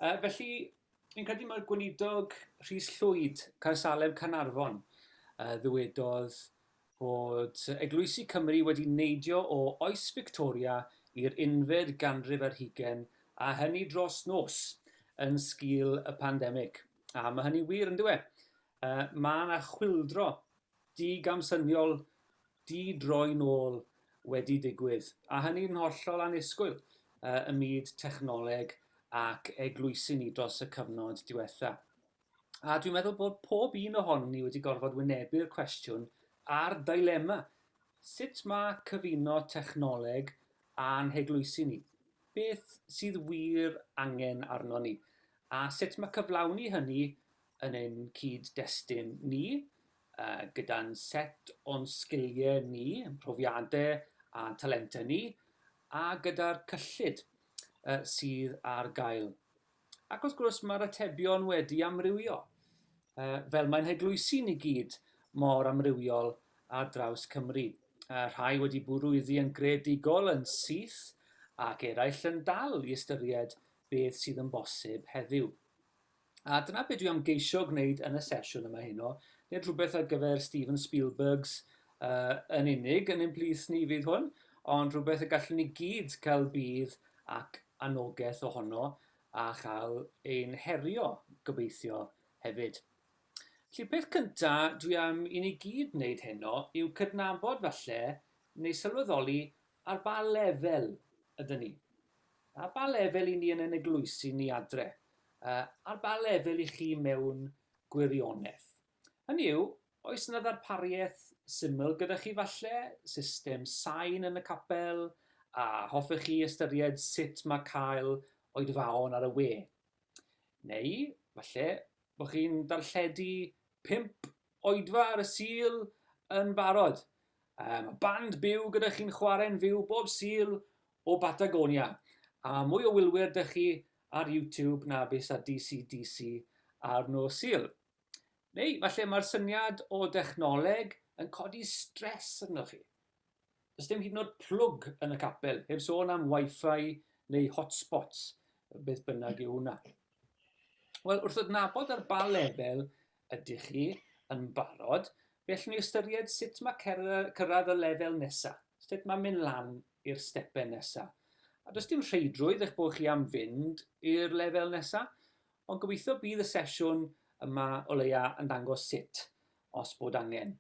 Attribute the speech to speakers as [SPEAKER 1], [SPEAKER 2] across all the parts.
[SPEAKER 1] Felly, fi'n credu mai'r gweinidog Rhys Llwyd, Caersalem Caernarfon, ddywedodd bod eglwysi Cymru wedi neidio o oes Victoria i'r unfed ganrif ar hugain, a hynny dros nos, yn sgil y pandemig. A mae hynny'n wir, yn dyw e? Mae yna chwyldro digamsyniol, di-droi'n-ôl wedi digwydd, a hynny'n hollol annisgwyl ym myd technoleg ac eglwysi ni dros y cyfnod diwetha'. A dwi'n meddwl bod pob un ohonom ni wedi gorfod wynebu'r cwestiwn a'r dilema, sut mae cyfuno technoleg â'n heglwysi ni? Beth sydd wir angen arnon ni? A sut mae cyflawni hynny yn ein cyd-destun ni, gyda'n set o'n sgiliau ni, ein profiadau a'n talentau ni, a gyda'r cyllid sydd ar gael. Ac wrth gwrs mae'r atebion wedi amrywio, fel mae'n heglwysi ni gyd mor amrywiol ar draws Cymru. Rhai wedi bwrw iddi yn greadigol yn syth, ac eraill yn dal i ystyried beth sydd yn bosib heddiw. A dyna be dwi am geisio gwneud yn y sesiwn yma heno. Nid rhywbeth ar gyfer Steven Spielbergs yn unig yn ein plith ni fydd hwn, ond rhywbeth y gallwn ni gyd cael budd ac anogaeth ohono a chael ein herio, gobeithio, hefyd. Felly, peth cynta dwi am i ni gyd wneud heno yw cydnabod falle neu sylweddoli ar ba lefel ydyn ni. Ar ba lefel i ni yn ein eglwysi ni adre? Ar ba lefel i chi mewn gwirionedd? Hynny yw, oes yna ddarpariaeth syml gyda chi falle, system sain yn y capel, a hoffech chi ystyried sut mae cael oedfaon ar y we? Neu, falle, bod chi'n darlledu pump oedfa ar y Sul yn barod. Mae band byw gyda chi'n chwarae'n fyw bob Sul o Batagonia. A mae mwy o wylwyr 'da chi ar YouTube na beth sa DCDC ar nos Sul. Neu falle mae'r syniad o dechnoleg yn codi stress arnoch chi. Does dim hyd yn oed plwg yn y capel, heb sôn am Wi-Fi neu hotspots, beth bynnag yw hwnna. Wel, wrth adnabod ar ba lefel ydych chi yn barod, fe allwn ni ystyried sut mae cyrraedd y lefel nesaf, sut mae mynd lan i'r stepen nesaf. A does dim rheidrwydd eich bod chi am fynd i'r lefel nesaf, ond gobeithio bydd y sesiwn yma o leia yn dangos sut, os bod angen.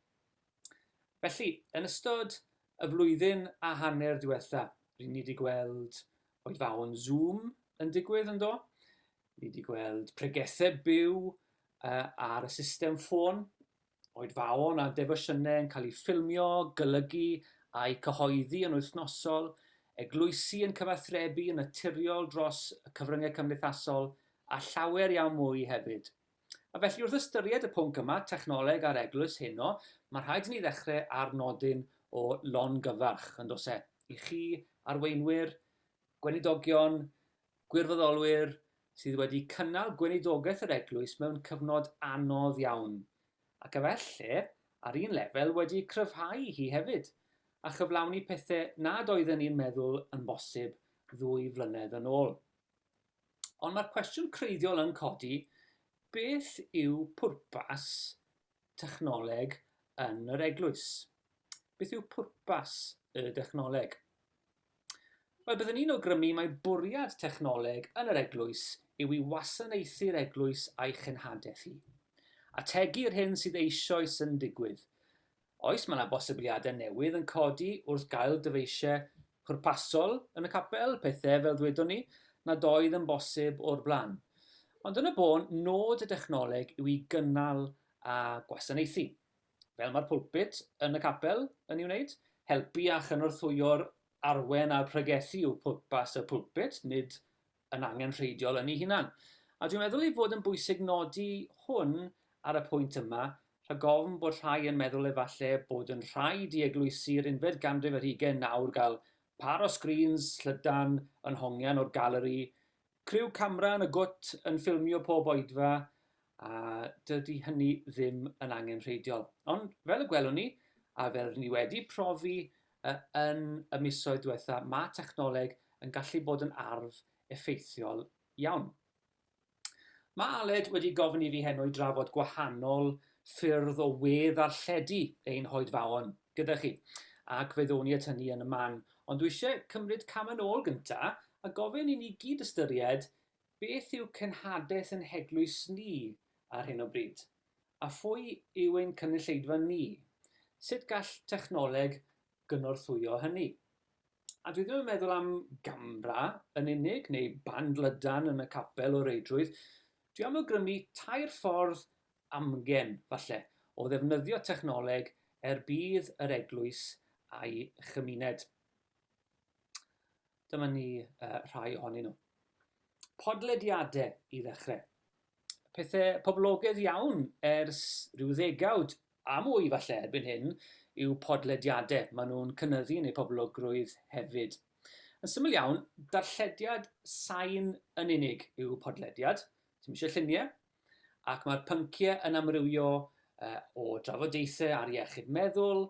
[SPEAKER 1] Felly, yn ystod y flwyddyn a hanner diwetha, ry'n ni wedi gweld oedfaon Zoom yn digwydd, yn do? Ni wedi gweld pregethau byw ar y system ffôn, oedfaon a defosiynau yn cael eu ffilmio, golygu a'u cyhoeddi yn wythnosol, eglwysi yn cyfathrebu yn naturiol dros y cyfryngau cymdeithasol, a llawer iawn mwy hefyd. A felly wrth ystyried y pwnc yma, technoleg a'r eglwys heno, mae rhaid i ni ddechrau ar nodyn o longyfarch, yn does e? I chi, arweinwyr, gweinidogion, gwirfoddolwyr, sydd wedi cynnal gweinidogaeth yr eglwys mewn cyfnod anodd iawn, ac efallai, ar un lefel, wedi cryfhau hi hefyd, a chyflawni pethau nad oedden ni'n meddwl yn bosib ddwy flynedd yn ôl. Ond mae'r cwestiwn creiddiol yn codi, beth yw pwrpas technoleg yn yr eglwys? Beth yw pwrpas y dechnoleg? Wel, byddwn ni'n awgrymu mai bwriad technoleg yn yr eglwys yw i wasanaethu'r eglwys a'i chenhadaeth hi. Ategu'r hyn sydd eisoes yn digwydd. Oes, mae yna bosibiliadau newydd yn codi wrth gael dyfeisiau pwrpasol yn y capel, pethau, fel ddwedon ni, nad oedd yn bosib o'r blaen. Ond yn y bôn, nod y dechnoleg yw i gynnal a gwasanaethu. Fel mae'r pulpit yn y capel yn ei wneud, helpu a chynorthwyo'r arwen a'r pregethu yw pwrpas y pulpit, nid yn angenrheidiol yn ei hunan. A dwi'n meddwl ei fod yn bwysig nodi hwn ar y pwynt yma, rhag ofn bod rhai yn meddwl efallai bod yn rhaid i eglwysi'r unfed ganrif ar hugain nawr gael par o sgrîns llydan yn hongian o'r galeri, criw camera yn y gwt yn ffilmio pob oedfa, a dydy hynny ddim yn angenrheidiol. Ond fel y gwelwn ni, a fel rŷn ni wedi profi yn y misoedd diwetha', mae technoleg yn gallu bod yn arf effeithiol iawn. Mae Aled wedi gofyn i fi heno i drafod gwahanol ffyrdd o we-ddarlledu ein hoedfaon gyda chi, ac fe ddown ni at hynny yn y man. Ond dwi eisiau cymryd cam yn ôl gynta a gofyn i ni gyd ystyried beth yw cenhadaeth yn heglwys ni ar hyn o bryd, a phwy yw ein cynulleidfa ni? Sut gall technoleg gynorthwyo hynny? A dwi ddim yn meddwl am gamra yn unig, neu band lydan yn y capel o reidrwydd. Dwi am awgrymu tair ffordd amgen, falle, o ddefnyddio technoleg er budd yr eglwys a'i chymuned. Dyma ni uh, rhai ohonyn nhw. Podlediadau i ddechrau. Pethau poblogaidd iawn ers rhyw ddegawd a mwy falle erbyn hyn yw podlediadau. Maen nhw'n cynyddu yn eu poblogrwydd hefyd. Yn syml iawn, darllediad sain yn unig yw podlediad. Ti'm eisiau lluniau, ac mae'r pynciau yn amrywio uh, o drafodaethau ar iechyd meddwl,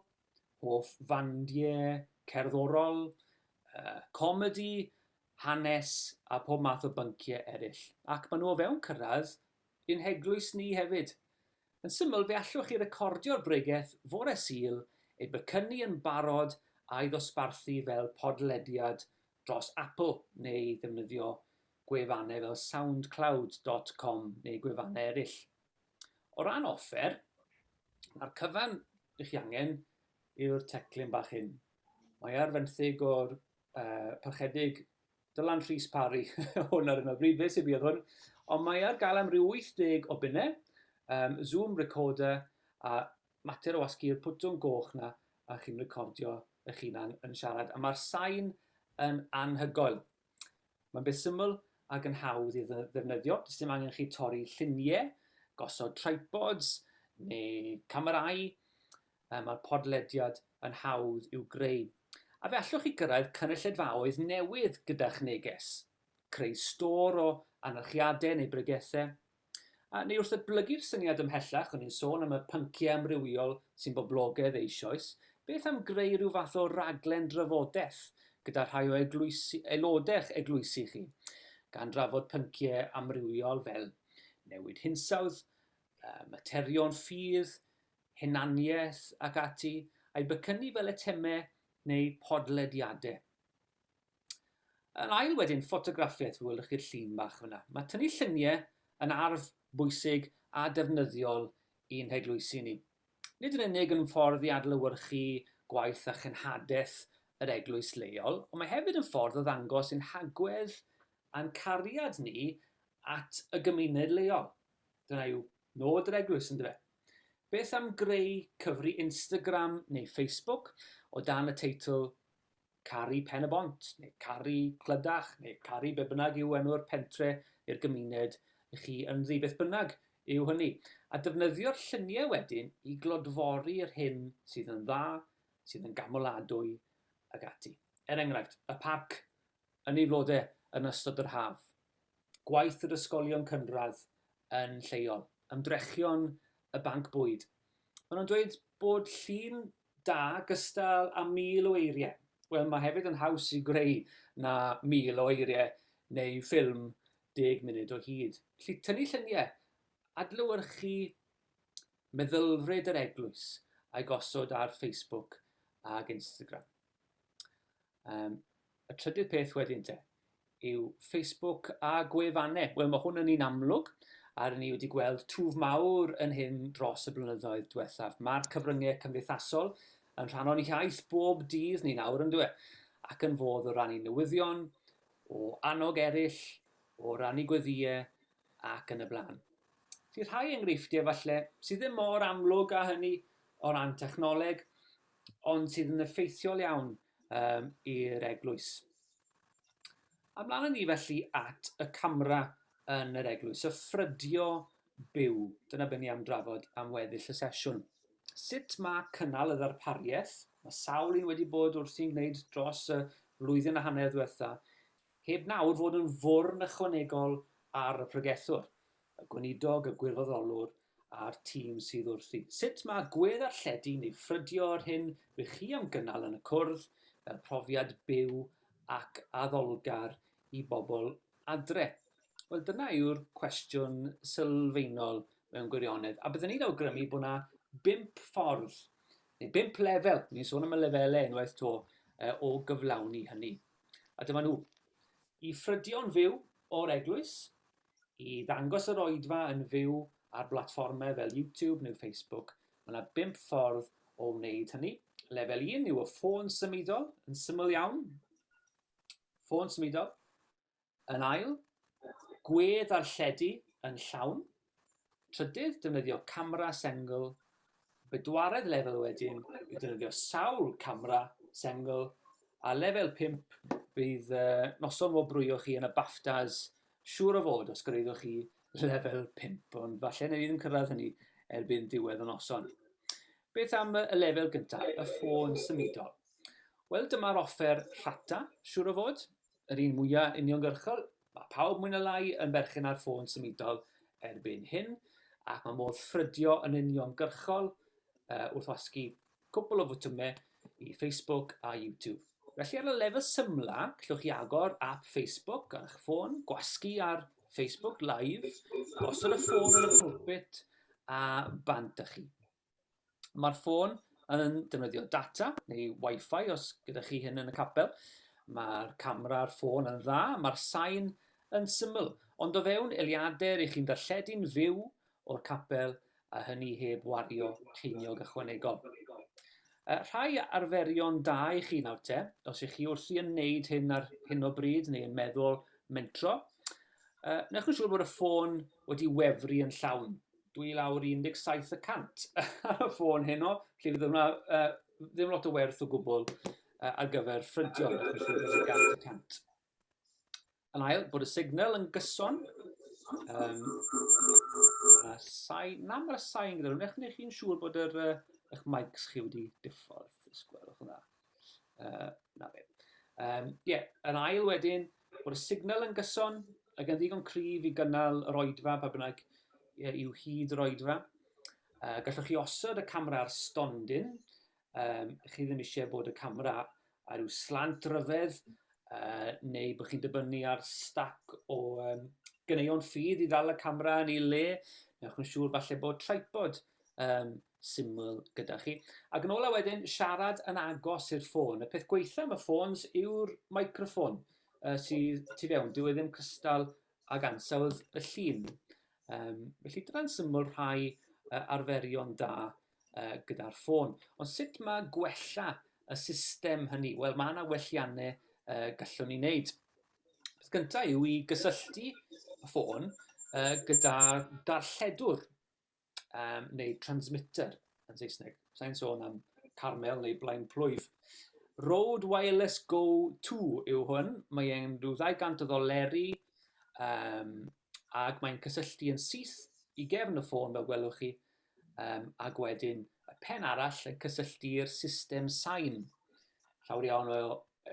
[SPEAKER 1] hoff fandiau cerddorol, uh, comedi, hanes a pob math o bynciau eraill. Ac maen nhw o fewn cyrraedd i'n heglwys ni hefyd. Yn syml, fe allwch chi recordio'r bregeth fore Sul, ei becynnu yn barod a'i ddosbarthu fel podlediad dros Apple neu ddefnyddio gwefannau fel soundcloud dot com neu gwefannau eraill. O ran offer, mae'r cyfan i chi angen yw'r teclyn bach hyn. Mae ar fenthyg o'r uh, parchedig Dylan Rhys Parry, hwn ar hyn o bryd, fe sy'n bydd hwn. Ond mae ar gael am ryw 80 o bunnau, um, Zoom recorder a mater o wasgu'r pwtwn goch na a chi'n recordio eich hunan yn siarad. A mae'r sain yn anhygoel. Mae'n beth syml ac yn hawdd i ddefnyddio. Does dim angen chi torri lluniau, gosod tripods neu camerâu. Mae'r podlediad yn hawdd i'w greu. A fe allwch chi gyrraedd cynulleidfaoedd newydd gyda'ch neges, creu stôr o anerchiadau neu bregethau, a neu wrth ddatblygu'r syniad ymhellach, o'n i'n sôn am y pynciau amrywiol sy'n boblogaidd eisoes, beth am greu rhyw fath o raglen drafodaeth gyda rhai o eglwysi, aelodau'ch eglwysi chi, gan drafod pynciau amrywiol fel newid hinsawdd, materion ffydd, hunaniaeth ac ati, a'i becynnu fel eitemau neu podlediadau. Yn ail wedyn, ffotograffiaeth, fe welwch chi'r llun bach fyna. Mae tynnu lluniau yn arf bwysig a defnyddiol i'n heglwysi ni. Nid yn unig yn ffordd i adlewyrchu gwaith a chenhadaeth yr eglwys leol, ond mae hefyd yn ffordd o ddangos ein hagwedd a'n cariad ni at y gymuned leol. Dyna yw nod yr eglwys, yndyfe? Beth am greu cyfri Instagram neu Facebook o dan y teitl Caru Pen-y-bont, neu Caru Clydach, neu Caru be bynnag yw enw'r pentre neu'r gymuned i chi ynddi, beth bynnag yw hynny. A defnyddio'r lluniau wedyn i glodfori'r hyn sydd yn dda, sydd yn gamoladwy, ac ati. Er enghraifft, y parc yn ei flodau yn ystod yr haf. Gwaith yr ysgolion cynradd yn lleol. Ymdrechion y banc bwyd. Maen nhw'n dweud bod llun da gystal â 1,000 o eiriau. Wel, mae hefyd yn haws i greu na 1,000 o eiriau neu ffilm deg munud o hyd. Felly, tynnu lluniau, adlewyrchu meddylfryd yr eglwys a'i gosod ar Facebook ag Instagram. Um, y trydydd peth wedyn te, yw Facebook a gwefannau. Wel, mae hwn yn un amlwg, a rydyn ni wedi gweld twf mawr yn hyn dros y blynyddoedd diwethaf. Mae'r cyfryngau cymdeithasol yn rhan o'n iaith bob dydd ni nawr, yn dwi? Ac yn fodd o rannu newyddion, o annog eraill, o rannu gweddïau ac yn y blaen. Felly rhai enghreifftiau falle sydd ddim mor amlwg â hynny o ran technoleg, ond sydd yn effeithiol iawn um, i'r eglwys. A mlaen â ni felly at y camera yn yr eglwys, y ffrydio byw. Dyna be ni am drafod am weddill y sesiwn. Sut mae cynnal y ddarpariaeth? Mae sawl un wedi bod wrthi'n gwneud dros y flwyddyn a hanner ddiwetha, heb nawr fod yn fwrn ychwanegol ar y pregethwr. y gweinidog, y gwirfoddolwr a'r tîm sydd wrthi. Sut mae gwe-ddarlledu neu ffrydio'r hyn rych chi am gynnal yn y cwrdd fel profiad byw ac addolgar i bobl adre? Wel, dyna yw'r cwestiwn sylfaenol mewn gwirionedd. A byddwn ni'n awgrymu bod yna bump ffordd, neu bump lefel, ni'n sôn am y lefelau unwaith to, o gyflawni hynny. A dyma nhw. I ffrydio'n fyw o'r eglwys, i ddangos yr oedfa yn fyw ar blatfformau fel YouTube neu Facebook, mae yna bump ffordd o wneud hynny. Lefel 1 yw y ffôn symudol, yn syml iawn. Ffôn symudol. Yn ail, gwe-ddarlledu yn llawn. Trydydd, defnyddio camera sengl. Bedwaredd lefel wedyn yw defnyddio sawl camera sengl. A lefel 5 bydd uh, noson wobrwyo chi yn y BAFTAs, siŵr o fod os gyraeddwch chi lefel 5, ond falle na ni ddim cyrraedd hynny erbyn diwedd y noson. Beth am y lefel gyntaf, y ffôn symudol? Wel, dyma'r offer rhata, siŵr o fod. Yr un mwya uniongyrchol, mae pawb mwy na lai yn berchen ar ffôn symudol erbyn hyn, ac mae modd ffrydio yn uniongyrchol uh, wrth wasgu cwpl o fwtymau i Facebook a YouTube. Felly ar y lefel symla, gallwch chi agor app Facebook ar eich ffôn, gwasgu ar Facebook Live, gosod y ffôn yn y pulpit a bant â chi. Mae'r ffôn yn defnyddio data neu Wi-Fi os gyda chi hyn yn y capel. Mae'r camera a'r ffôn yn dda, mae'r sain yn syml, ond o fewn eiliadau rych chi'n darlledu'n fyw o'r capel a hynny heb wario ceiniog ychwanegol. Rhai arferion da i chi nawr te, os ych chi wrthi yn neud hyn ar hyn o bryd neu yn meddwl mentro, newch yn siŵr bod y ffôn wedi wefru yn llawn. Dwi lawr i 17 y cant ar y ffôn heno, felly fydd hwnna uh, ddim lot o werth o gwbl uh, ar gyfer ffrydio, achos fydd hwnna 100 y cant. Yn ail, bod y signal yn gyson. Um, mae sain, na mae'r sain gyda nhw. Newch chi'n siŵr bod yr, uh, eich mics chi wedi diffodd, os gwelwch yn dda. Uh, na fe. Um, yeah, yn ail wedyn, bod y signal yn gyson ac yn ddigon cryf i gynnal yr oedfa, pa bynnag yw hyd yr oedfa. Uh, gallwch chi osod y camera ar stondin. Um, chi ddim eisiau bod y camera ar ryw slant ryfedd, uh, neu bod chi'n dibynnu ar stac o um, gyneuon ffydd i ddal y camera yn ei le. Newch yn siŵr falle bod tripod um, syml gyda chi. Ac yn ola wedyn, siarad yn agos i'r ffôn. Y peth gweitha am y ffôns yw'r microffon uh, sydd tu fewn. Dyw e ddim cystal ag ansawdd y llun. Um, felly dyna'n syml rhai uh, arferion da uh, gyda'r ffôn. Ond sut mae gwella y system hynny? Wel, mae yna welliannau uh, gallwn ni wneud. Peth gyntaf yw i gysylltu y ffôn uh, gyda'r darlledwr um, neu transmitter yn Saesneg. Sa'n sôn am Carmel neu Blaen Plwyf. Rode Wireless Go 2 yw hwn. Mae e'n rhyw 200 o ddoleri um, ac mae'n cysylltu yn syth i gefn y ffôn fel gwelwch chi um, ac wedyn y pen arall yn cysylltu i'r system sain. Llawer iawn o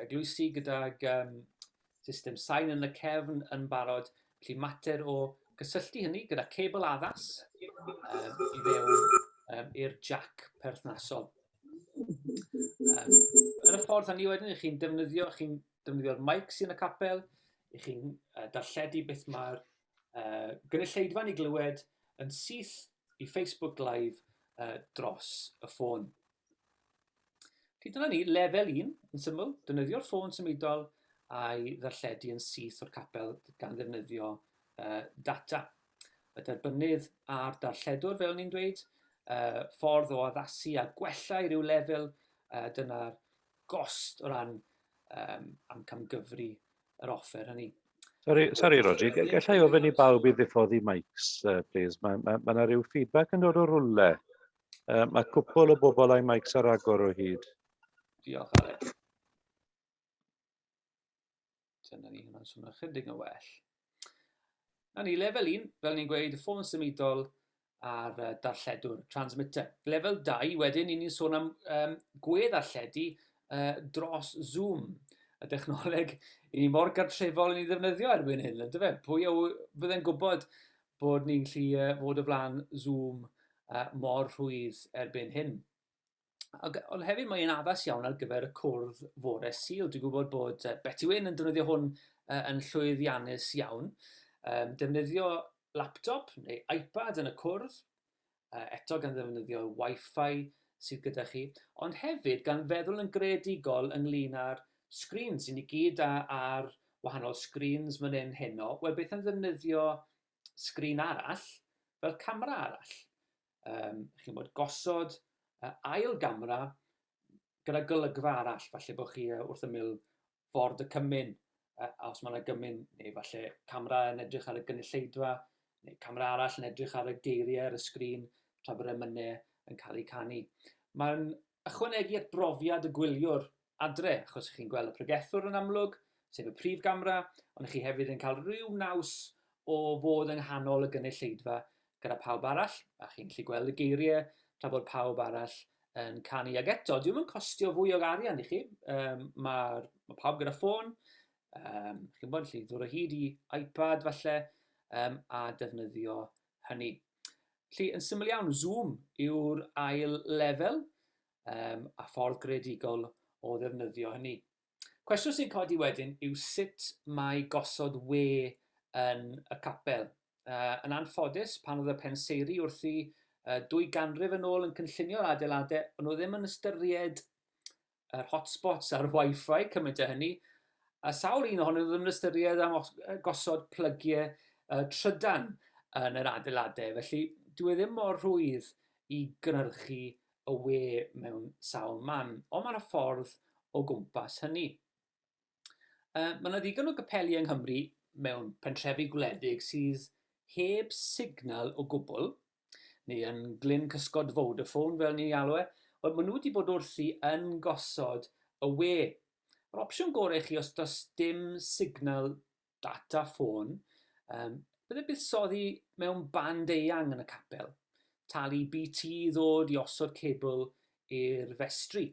[SPEAKER 1] eglwysi gydag um, system sain yn y cefn yn barod, felly mater o gysylltu hynny gyda cebl addas um, i fewn um, i'r jack perthnasol. Um, yn y ffordd hynny wedyn, chi'n defnyddio, chi'n defnyddio'r mic sy'n y capel, i chi'n uh, darlledu beth mae'r uh, gynulleidfa'n ei glywed yn syth i Facebook Live uh, dros y ffôn. Felly dyna ni, lefel 1, yn syml, defnyddio'r ffôn symudol a'i ddarlledu yn syth o'r capel gan ddefnyddio uh, data. Y derbynnydd a'r darlledwr, fel ni'n dweud, uh, ffordd o addasu a gwella i ryw lefel, uh, dyna'r gost o ran um, amcamgyfri yr offer hynny.
[SPEAKER 2] Sorry, sorry Roger, gallai ofyn i bawb i ddiffodd i mics, uh, please. Mae ma, ma, ma rhyw feedback yn dod o rwle. Uh, mae cwpl o bobl a'i mics ar agor o hyd.
[SPEAKER 1] Diolch, Aled. Dyna ni, hwnna'n swnio chydig yn well. Na ni, lefel 1, fel ni'n gweud, y ffôn symudol a'r uh, darlledwr, transmitter. Lefel 2, wedyn, ni'n sôn am um, gwe-ddarlledu uh, dros Zoom. Y dechnoleg, i ni mor gartrefol i ni ddefnyddio erbyn hyn, ynddo fe? Pwy o fydde'n gwybod bod ni'n gallu fod o flaen Zoom uh, mor rhwydd erbyn hyn. Ac, ond hefyd mae'n addas iawn ar gyfer y cwrdd fore Sul. Dwi'n gwybod bod Betty Wyn yn defnyddio hwn uh, yn llwyddiannus iawn. Defnyddio laptop neu iPad yn y cwrdd, eto gan ddefnyddio Wi-Fi sydd gyda chi, ond hefyd gan feddwl yn greadigol ynglyn â'r sgrins. I ni gyd ar wahanol sgrins man hyn heno. Wel, beth am ddefnyddio sgrin arall fel camera arall? Chi'n bod gosod ail gamera gyda golygfa arall, falle bod chi wrth ymyl ford y cymun, a os mae yna gymun, neu falle camera yn edrych ar y gynulleidfa, neu camera arall yn edrych ar y geiriau ar y sgrin tra bod emynau yn cael eu canu. Mae'n ychwanegu at brofiad y gwyliwr adre, achos chi'n gweld y pregethwr yn amlwg, sef y prif gamera, ond chi hefyd yn cael rhyw naws o fod yng nghanol y gynulleidfa gyda pawb arall, a chi'n gallu gweld y geiriau tra bod pawb arall yn canu. Ac eto, dyw yn costio fwy o arian i chi. Mae pawb gyda ffôn, chi'n bod, gallu ddod o hyd i iPad falle, a defnyddio hynny. Felly, yn syml iawn, Zoom yw'r ail lefel a ffordd greadigol o ddefnyddio hynny. Cwestiwn sy'n codi wedyn yw sut mae gosod we yn y capel. Yn anffodus, pan oedd y penseiri wrthi 2 ganrif yn ôl yn cynllunio'r adeiladau, o'n nhw ddim yn ystyried yr hotspots a'r Wi-Fi cymaint â hynny, a sawl un ohonyn nhw ddim yn ystyried am gosod plygiau trydan yn yr adeiladau. Felly, dyw e ddim mor rhwydd i gynhyrchu y we mewn sawl man, ond mae yna ffordd o gwmpas hynny. Mae yna ddigon o gapeli yng Nghymru mewn pentrefi gwledig sydd heb signal o gwbl, neu yn glyn cysgod Vodafone fel ni'n ei alw e, wel maen nhw wedi bod wrthi yn gosod y we. Yr opsiwn gorau i chi os does dim signal data ffôn, bydde buddsoddi mewn band eang yn y capel, talu BT i ddod i osod cebl i'r festri.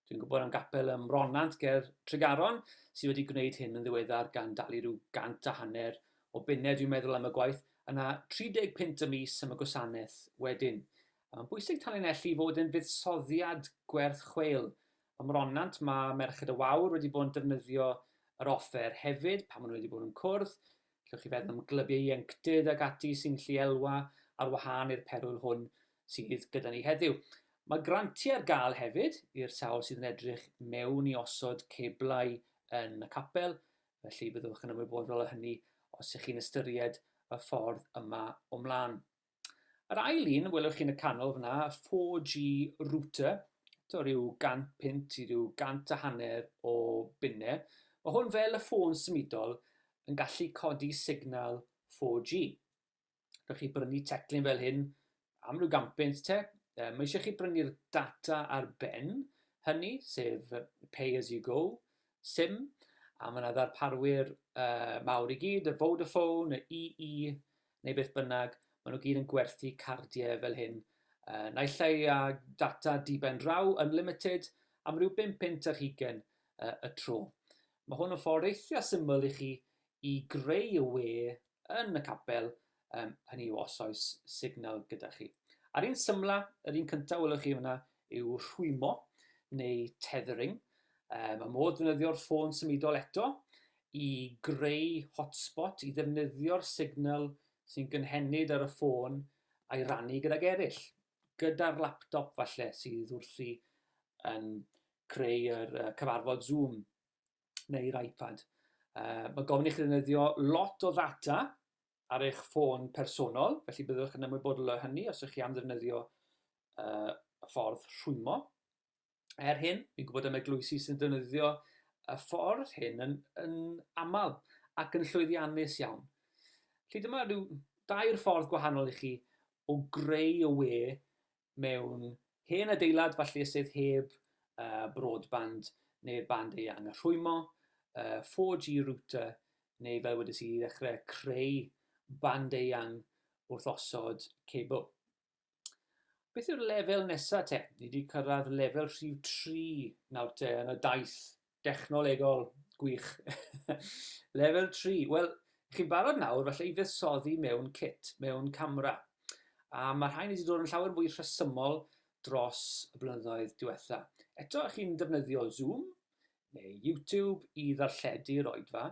[SPEAKER 1] Dwi'n gwybod am gapel ym Mronant ger Tregaron sydd wedi gwneud hyn yn ddiweddar gan dalu rhyw 150 o bunnau dwi'n meddwl am y gwaith, yna 30 punt y mis am y gwasanaeth wedyn. Mae'n bwysig tanlinellu fod yn fuddsoddiad gwerth chweil. Ym Mronant mae Merched y Wawr wedi bod yn defnyddio yr offer hefyd pan maen nhw wedi bod yn cwrdd. Gallwch chi feddwl am glybiau ieuenctid ac ati sy'n gallu elwa ar wahân i'r perwyl hwn sydd gyda ni heddiw. Mae grantiau ar gael hefyd i'r sawl sydd yn edrych mewn i osod ceblau yn y capel, felly byddwch yn ymwybodol o hynny os ych chi'n ystyried y ffordd yma o mlaen. Yr ail un, welwch chi'n y canol fyna, 4G router, eto rhyw 100 punt i ryw 150 o bunnau. Mae hwn fel y ffôn symudol yn gallu codi signal 4G. Rhaid chi brynu teclyn fel hyn am ryw 100 punt te. Mae eisiau chi brynu'r data ar ben hynny, sef pay as you go, SIM, a mae yna ddarparwyr mawr i gyd, y Vodafone, y EE, neu beth bynnag, maen nhw gyd yn gwerthu cardiau fel hyn. Naill ai â data di-ben draw, unlimited, am ryw 5 punt ar hugain y tro. Mae hwn yn ffordd eitha syml i chi i greu y we yn y capel, hynny yw os oes signal gyda chi. A'r un symla, yr un cyntaf welwch chi fyna, yw rhwymo neu tethering. Mae modd defnyddio'r ffôn symudol eto i greu hotspot, i ddefnyddio'r signal sy'n gynhenid ar y ffôn a'i rannu gydag eraill, gyda'r laptop falle sydd wrthi yn creu yr cyfarfod Zoom neu'r iPad. Mae gofyn i chi ddefnyddio lot o ddata ar eich ffôn personol, felly byddwch yn ymwybodol o hynny os ydych chi am ddefnyddio y ffordd rhwymo. Er hyn, fi'n gwybod am eglwysi sy'n defnyddio y ffordd hyn yn aml ac yn llwyddiannus iawn. Felly dyma rhyw dair ffordd gwahanol i chi o greu y we mewn hen adeilad falle sydd heb broadband neu'r band eang. Y rhwymo, 4G router neu fel wedes i i ddechrau creu band eang wrth osod cebl. Beth yw'r lefel nesaf te? Ni wedi cyrraedd lefel rhif 3 nawr te yn y daith dechnolegol gwych. Lefel 3. Wel, chi'n barod nawr falle i fuddsoddi mewn kit, mewn camera. A mae rhain wedi dod yn llawer mwy rhesymol dros y blynyddoedd diwetha. Eto, chi'n defnyddio Zoom neu YouTube i ddarlledu'r oedfa,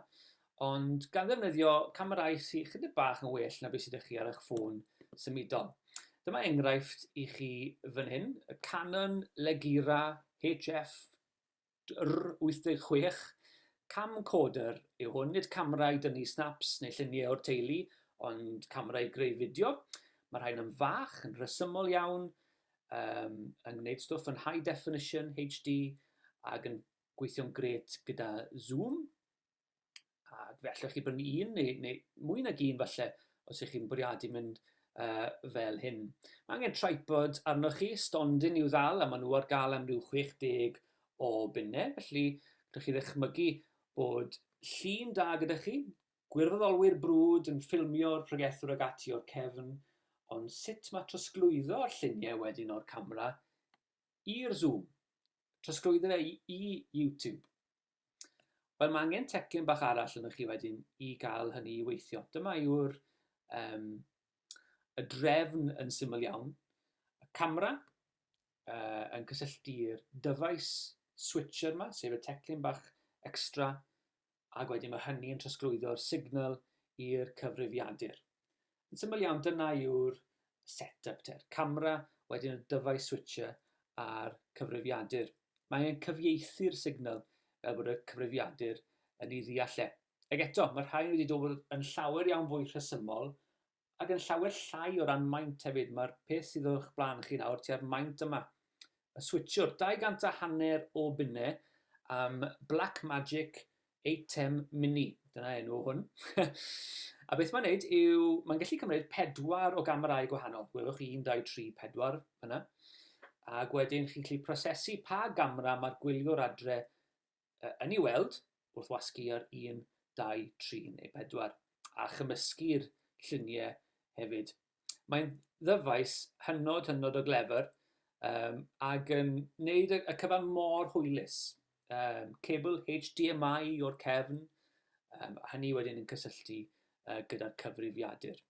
[SPEAKER 1] ond gan ddefnyddio camerâu sydd chydig bach yn well na beth sydd â chi ar eich ffôn symudol. Dyma enghraifft i chi fan hyn, y Canon Legira HF R86. Camcorder yw hwn, nid camera i dynnu snaps neu lluniau o'r teulu, ond camera i greu fideo. Mae rhain yn fach, yn rhesymol iawn, um, yn gwneud stwff yn high definition, HD, ac yn gweithio'n grêt gyda Zoom. Ac fe allwch chi brynu un neu, neu mwy nag un falle os ych chi'n bwriadu mynd fel hyn. Mae angen tripod arnoch chi, stondin i'w ddal, a maen nhw ar gael am ryw 60 o bunnau, felly gallwch chi ddychmygu bod llun da gyda chi, gwirfoddolwyr brwd yn ffilmio'r pregethwr ag ati o'r cefn, ond sut mae trosglwyddo'r lluniau wedyn o'r camera i'r Zoom, trosglwyddo fe i, i YouTube. Wel, mae angen teclyn bach arall ynoch chi wedyn i gael hynny i weithio. Dyma yw'r um, y drefn yn syml iawn. Y camera uh, yn cysylltu'r dyfais switcher yma, sef y teclyn bach extra, ac wedyn mae hynny yn trosglwyddo'r signal i'r cyfrifiadur. Yn syml iawn, dyna yw'r set-up te'r camera, wedyn y dyfais switcher a'r cyfrifiadur. Mae'n cyfieithu'r signal fel bod y cyfrifiadur yn ei ddeall e. Ac eto, mae rhain wedi dod yn llawer iawn fwy rhesymol ac yn llawer llai o ran maint hefyd. Mae'r peth sydd o'ch blaen chi nawr tua'r maint yma. Y switchwr, 200 a hanner o bunnau am Blackmagic ATEM Mini. Dyna enw hwn. a beth mae'n neud yw, mae'n gallu cymryd pedwar o gamerâu gwahanol. Gwelwch chi 1, 2, 3, 4 fyna. Ac wedyn chi'n gallu prosesu pa gamera mae'r gwyliwr adre yn ei weld wrth wasgu ar 1, 2, 3 neu 4 a chymysgu'r lluniau hefyd. Mae'n ddyfais hynod, hynod o glefer um, ac yn wneud y, y cyfan mor hwylus. Um, cebl HDMI o'r cefn, um, a hynny wedyn yn cysylltu uh, gyda'r cyfrifiadur.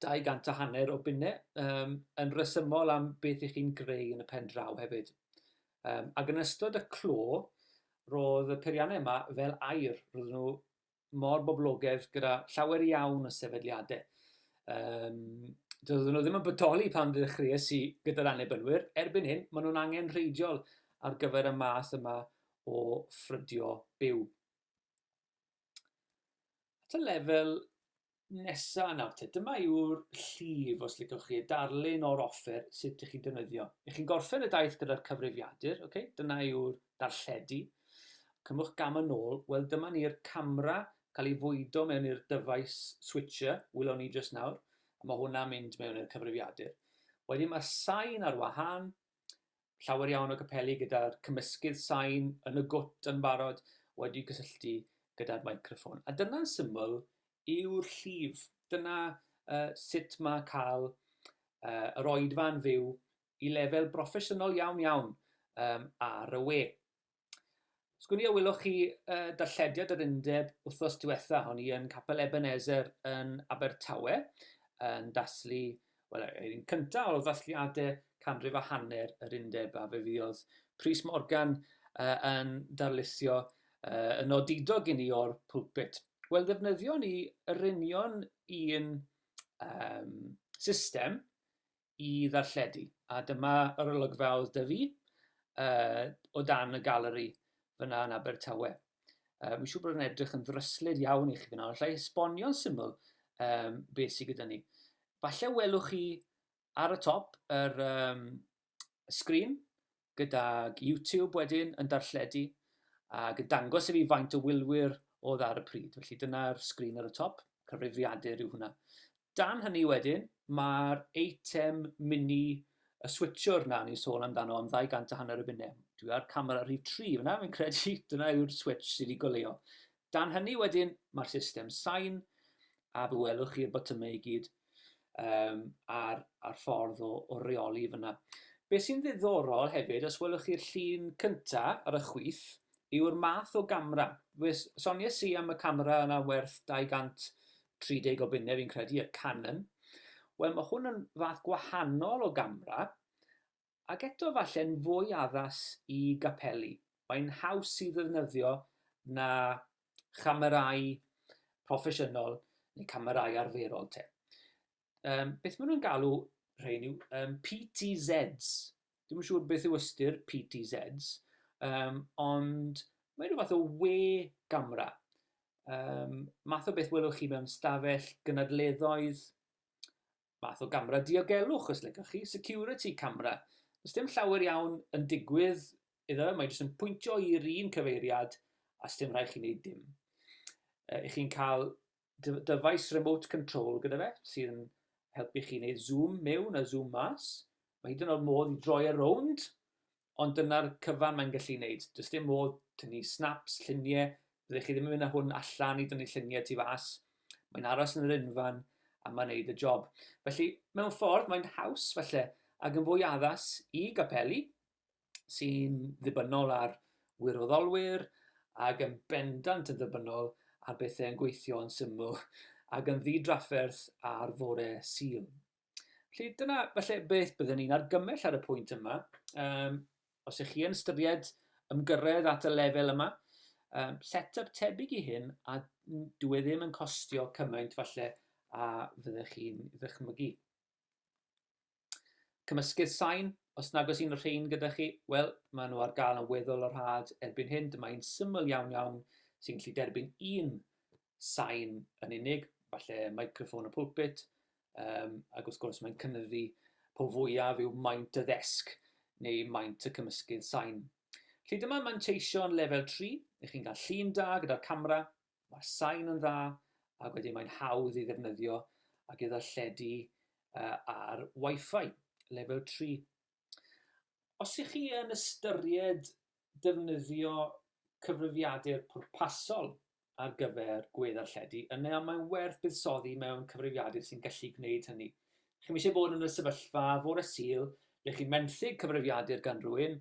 [SPEAKER 1] 200 a hanner o bunnau um, yn resymol am beth ych chi'n greu yn y pen draw hefyd. Um, ac yn ystod y clo, roedd y peiriannau yma fel air. Roedden nhw mor boblogaidd gyda llawer iawn o sefydliadau. Um, doedden nhw ddim yn bodoli pan ddechreuais i gyda'r annibynwyr. Erbyn hyn, maen nhw'n angenrheidiol ar gyfer y math yma o ffrydio byw. At y lefel nesa nawr te, dyma yw'r llif, os licwch chi, y darlun o'r offer sut ych chi'n defnyddio. Ych chi'n gorffen y daith gyda'r cyfrifiadur, okay? Dyna yw'r darlledu. Cymwch gam yn ôl, wel dyma ni'r camera cael ei fwydo mewn i'r dyfais switcher, wylon ni jyst nawr, a mae hwnna'n mynd mewn i'r cyfrifiadur. Wedyn mae'r sain ar wahân, llawer iawn o gapeli gyda'r cymysgydd sain yn y gwt yn barod wedi cysylltu gyda'r meicroffon. A dyna'n syml yw'r llif. Dyna uh, sut mae cael uh, yr oedfa'n fyw i lefel broffesiynol iawn iawn um, ar y we. Sgwn i a welwch chi uh, darllediad yr undeb wythnos diwetha, o'n i yn Capel Ebenezer yn Abertawe, yn dathlu, wel, yr un cyntaf o ddathliadau canrif a hanner yr undeb, a fe fuodd Prys Morgan uh, yn darlithio uh, yn odidog i ni o'r pulpit. Wel, ddefnyddio ni yr union un um, system i ddarlledu. A dyma yr olygfa oedd 'da fi uh, o dan y galeri fyna yn Abertawe. Uh, Mi'n siŵr bod yn edrych yn ddryslyd iawn i chi fyna, ond allai esbonio'n syml um, beth sydd gyda ni. Falle welwch chi ar y top yr um, sgrin gydag YouTube wedyn yn darlledu ac yn dangos i fi faint o wylwyr oedd ar y pryd. Felly dyna'r sgrin ar y top, cyfrifiadur yw hwnna. Dan hynny wedyn, mae'r eitem mini, y switcher na ni'n sôn amdano am 200 a hanner o bunnau. Dwi ar camera rhif 3 fyna, fi'n credu dyna yw'r switch sydd wedi goleuo. Dan hynny wedyn, mae'r system sain, a fe welwch chi'r botymau i gyd um, a'r, a'r ffordd o, o reoli fyna. Be sy'n ddiddorol hefyd, os welwch chi'r llun cynta ar y chwith, yw'r math o gamera. Fe soniais i am y camera yna werth 230 o bunnau fi'n credu, y Canon. Wel, mae hwn yn fath gwahanol o gamera, ac eto falle'n fwy addas i gapeli. Mae'n haws i ddefnyddio na chamerâu proffesiynol neu camerâu arferol te. Um, beth maen nhw'n galw rhain yw um, PTZs. Dwi'm yn siŵr beth yw ystyr PTZs, um, ond mae rhyw fath o we gamera. Um, math o beth welwch chi mewn stafell gynadleddoedd, math o gamera diogelwch os licwch chi, security camera. Does dim llawer iawn yn digwydd iddo, mae jyst yn pwyntio i'r un cyfeiriad a sdim rhaid chi wneud dim. Uh, I chi'n cael dyfais remote control gyda fe, sydd yn helpu chi wneud zoom mewn a zoom mas. Mae hyd yn oed modd i droi e rownd, ond dyna'r cyfan mae'n gallu wneud. Does dim modd tynnu snaps, lluniau, byddech chi ddim yn mynd â hwn allan i dynnu lluniau tu fas. Mae'n aros yn yr unfan a mae'n neud y job. Felly, mewn ffordd, mae'n haws falle ac yn fwy addas i gapeli, sy'n ddibynnol ar wirfoddolwyr ac yn bendant yn ddibynnol ar bethau yn gweithio yn syml ac yn ddi-drafferth ar fore Sul. Felly dyna falle beth byddwn ni'n argymell ar y pwynt yma. Um, os ych chi yn ystyried ymgyrraedd at y lefel yma, um, set-up tebyg i hyn a dwi e ddim yn costio cymaint falle a fyddech chi'n ddychmygu. Cymysgydd sain, os nag oes un o'r rhain gyda chi, wel, maen nhw ar gael yn weddol o rhad erbyn hyn. Dyma un syml iawn iawn sy'n gallu derbyn un sain yn unig, falle microffon y pulpit, um, ac wrth gwrs mae'n cynyddu po fwyaf yw maint y ddesg neu maint y cymysgydd sain. Felly dyma manteision lefel 3, ych chi'n cael llun da gyda'r camera, Mae'r sain yn dda ac wedyn mae'n hawdd i ddefnyddio ac i ddarlledu uh, ar Wi-Fi lefel 3. Os ych chi yn ystyried defnyddio cyfrifiadur pwrpasol ar gyfer gweddarlledu, yna mae'n werth buddsoddi mewn cyfrifiadur sy'n gallu gwneud hynny. Chi'm eisiau bod yn y sefyllfa fore Sul ble chi'n menthyg cyfrifiadur gan rhywun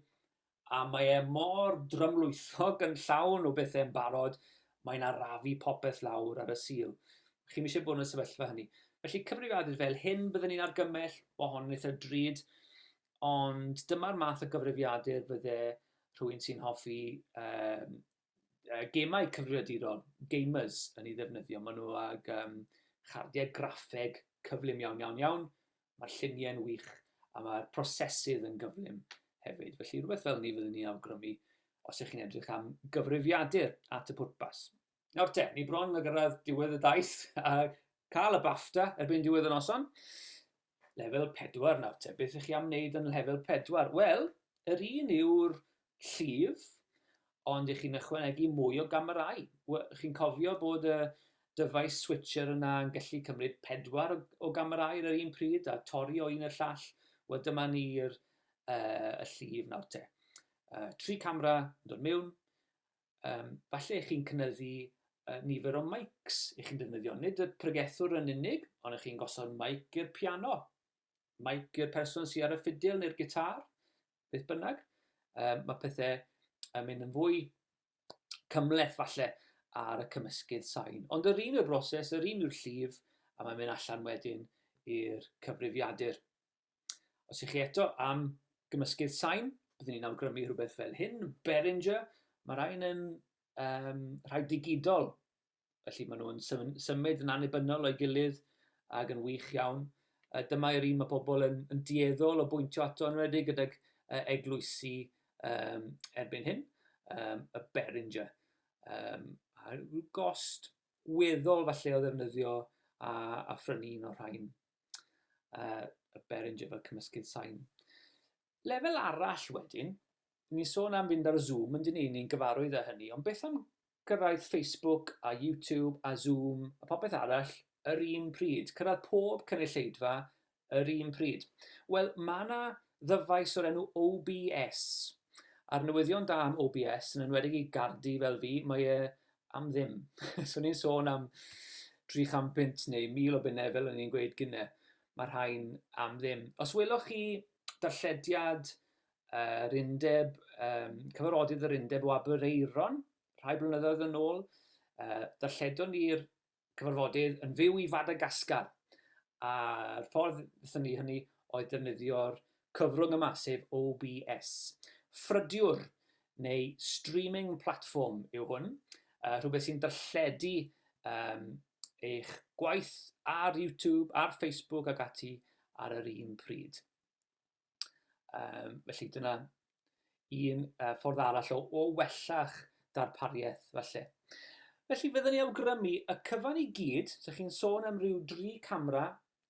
[SPEAKER 1] a mae e mor drymlwythog yn llawn o bethau'n barod, mae'n arafu popeth lawr ar y Sul. Chi'm eisiau bod yn y sefyllfa hynny. Felly cyfrifiadur fel hyn byddwn ni'n argymell, mae hon yn eitha drud, ond dyma'r math o gyfrifiadur fydde rhywun sy'n hoffi um, gemau cyfrifiadurol, gamers, yn ei ddefnyddio. Maen nhw ag um, chardiau graffeg cyflym iawn, iawn, iawn. Mae'r lluniau'n wych a mae'r prosesydd yn gyflym hefyd. Felly rhywbeth fel ni fyddwn ni'n awgrymu os ych chi'n edrych am gyfrifiadur at y pwrpas. Nawr te, ni bron yn gyrraedd diwedd y daith a cael y BAFTA erbyn diwedd y noson. Lefel 4 nawr te, beth ych chi am wneud yn lefel 4? Wel, yr un yw'r llif, ond ych chi'n ychwanegu mwy o gamerâu. Chi'n cofio bod y dyfais switcher yna yn gallu cymryd pedwar o gamerâu ar yr un pryd a torri o un i'r llall? Wel, dyma ni'r uh, y llif nawr te. Uh, tri camera yn dod mewn. Um, falle chi'n cynyddu uh, nifer o mics ych chi'n defnyddio. Nid y pregethwr yn unig, ond ych chi'n gosod mic i'r piano, mic i'r person sydd ar y ffidil neu'r gitar, beth bynnag. Um, mae pethau yn mynd yn fwy cymhleth falle ar y cymysgydd sain. Ond yr un yw'r broses, yr un yw'r llif, a mae'n mynd allan wedyn i'r cyfrifiadur. Os ych chi eto am gymysgydd sain, byddwn ni'n awgrymu rhywbeth fel hyn, Behringer. Mae rhain yn um, rhai digidol, Felly maen nhw'n symud yn annibynnol o'i gilydd ac yn wych iawn. Dyma yw'r un mae pobl yn, yn dueddol o bwyntio ato yn enwedig gydag uh, eglwysi um, erbyn hyn, um, y Behringer. Um, a rhyw gost weddol falle o ddefnyddio a, a phrynu un o'r rhain. Uh, y Behringer fel cymysgydd sain. Lefel arall wedyn, ni'n sôn am fynd ar Zoom yn dyn ni, ni'n gyfarwydd â hynny, ond beth am gyrraedd Facebook a YouTube a Zoom a popeth arall yr un pryd, cyrraedd pob cynulleidfa yr un pryd? Wel, mae yna ddyfais o'r enw OBS. A'r newyddion da am OBS, yn enwedig i Gardi fel fi, mae e am ddim. so ni'n sôn am 300 punt neu 1000 o bunnau fel o'n i'n gweud gynne. Mae rhain am ddim. Os welwch chi darllediad yr undeb, um, cyfarfodydd yr undeb o Aberaeron, rhai blynyddoedd yn ôl, uh, darlledon ni'r cyfarfodydd yn fyw i Fadagascar. A'r ffordd wnaethon ni hynny oedd defnyddio'r cyfrwng yma, sef OBS. Ffrydiwr neu streaming platform yw hwn. Rhywbeth sy'n darlledu eich gwaith ar YouTube, ar Facebook ac ati ar yr un pryd. Felly dyna un ffordd arall o wella'ch darpariaeth falle. Felly fyddwn ni awgrymu y cyfan i gyd, so chi'n sôn am ryw dri camera,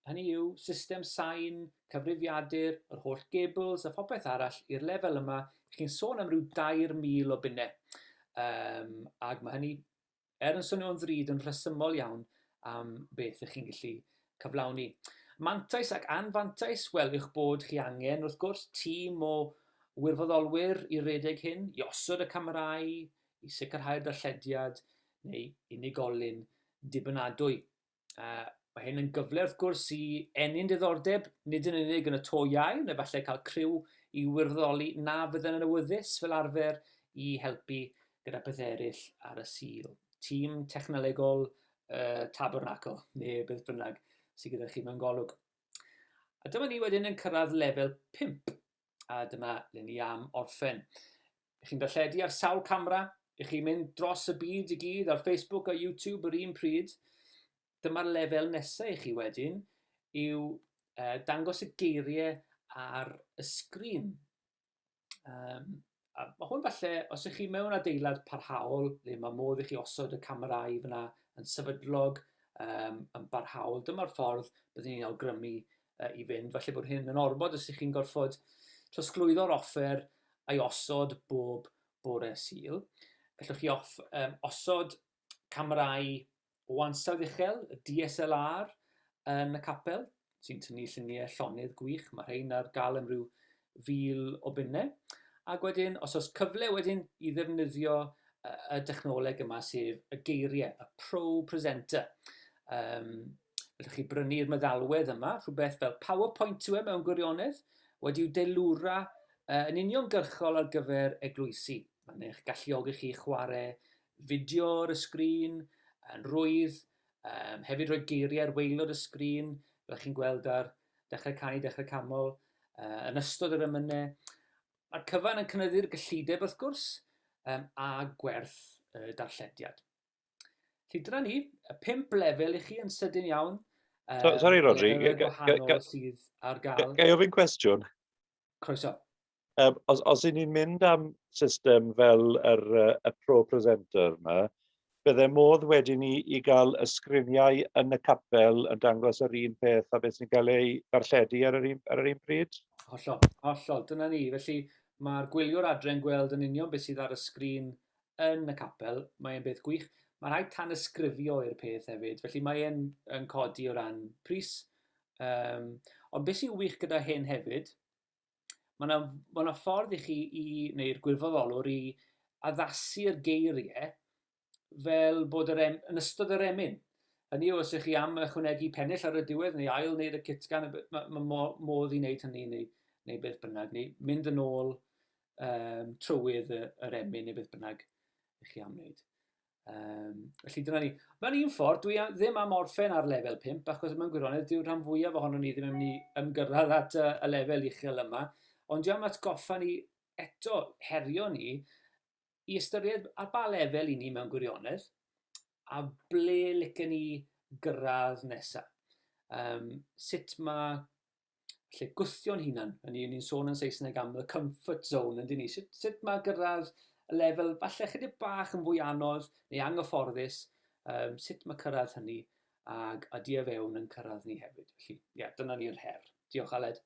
[SPEAKER 1] hynny yw system sain, cyfrifiadur, yr holl gables a phopeth arall i'r lefel yma, chi'n sôn am ryw 3,000 o bunnau. Ac mae hynny er yn swnio'n ddrud, yn rhesymol iawn am beth ych chi'n gallu cyflawni. Mantais ac anfantais, wel, yw'ch bod chi angen, wrth gwrs, tîm o wirfoddolwyr i redeg hyn, i osod y camerâu, i sicrhau'r darllediad, neu unigolyn dibynadwy. Mae hyn yn gyfle wrth gwrs i ennyn diddordeb, nid yn unig yn y to iau, neu falle cael criw i wirfoddoli na fydden yn awyddus fel arfer i helpu gyda pethau eraill ar y Sul. Tîm technolegol Tabernacl, neu beth bynnag sydd gyda chi mewn golwg. A dyma ni wedyn yn cyrraedd lefel 5, a dyma le ni am orffen. Ych chi'n darlledu ar sawl camera, ych chi'n mynd dros y byd i gyd ar Facebook a YouTube yr un pryd. Dyma'r lefel nesaf i chi wedyn yw dangos y geiriau ar y sgrin. A mae hwn falle, os ych chi mewn adeilad parhaol, le mae modd i chi osod y camerâu fyna yn sefydlog, yn barhaol, dyma'r ffordd byddwn ni'n awgrymu i fynd. Falle bod hyn yn ormod os ych chi'n gorfod trosglwyddo'r offer a'i osod bob bore Sul. Gallwch chi osod camerâu o ansawdd uchel, y DSLR, yn y capel, sy'n tynnu lluniau llonydd gwych. Mae rhain ar gael am ryw 1,000 o bunnau. Ac wedyn, os oes cyfle wedyn i ddefnyddio y dechnoleg yma, sef y geiriau, y Pro Presenter. Gallwch chi brynu'r meddalwedd yma, rhywbeth fel PowerPoint yw e mewn gwirionedd, wedi'w deilwra yn uniongyrchol ar gyfer eglwysi. Mae'n eich galluogi chi chwarae fideo ar y sgrin yn rwydd, hefyd rhoi geiriau ar waelod y sgrin, fel chi'n gweld ar Dechrau Canu, Dechrau Canmol, yn ystod yr emynau. Mae'r cyfan yn cynyddu'r gyllideb wrth gwrs, a gwerth y darllediad. Felly dyna ni, y 5 lefel i chi yn sydyn iawn.
[SPEAKER 2] Sorry Rodri,
[SPEAKER 1] gwahanol sydd ar gael.
[SPEAKER 2] Ga i ofyn cwestiwn?
[SPEAKER 1] Croeso.
[SPEAKER 2] Os y'n ni'n mynd am system fel y Pro Presenter yma, bydde modd wedyn ni i gael y sgriniau yn y capel yn dangos yr un peth a beth sy'n cael ei ddarlledu ar yr un pryd?
[SPEAKER 1] Hollol, hollol, dyna ni. Felly mae'r gwyliwr adre'n gweld yn union beth sydd ar y sgrin yn y capel, mae'n beth gwych. Mae rhaid tanysgrifio i'r peth hefyd, felly mae e'n yn codi o ran pris. Ond beth sy'n wych gyda hyn hefyd, mae yna ma 'na ffordd i chi, neu'r gwirfoddolwr, i addasu'r geiriau fel bod yr em, yn ystod yr emyn. Hynny yw, os ych chi am ychwanegu pennill ar y diwedd neu ail wneud y cytgan, mae ma modd i wneud hynny neu beth bynnag, neu mynd yn ôl trywydd yr emyn neu beth bynnag ych chi am wneud. Felly dyna ni. Mewn un ffordd, dwi ddim am orffen ar lefel 5, achos mewn gwirionedd, dyw'r rhan fwyaf ohonon ni ddim yn mynd i ymgyrraedd at y lefel uchel yma, ond dwi am atgoffa ni eto, herio ni, i ystyried ar ba lefel i ni mewn gwirionedd, a ble licen ni gyrraedd nesaf. Sut mae lle gwthio'n hunan, hynny yw ni'n sôn yn Saesneg am the comfort zone, yndyn ni? Sut mae gyrraedd y lefel falle chydig bach yn fwy anodd neu anghyfforddus, sut mae cyrraedd hynny ag ydy e fewn yn cyrraedd ni hefyd. Felly, ie, yeah, dyna ni'r her. Diolch, Aled.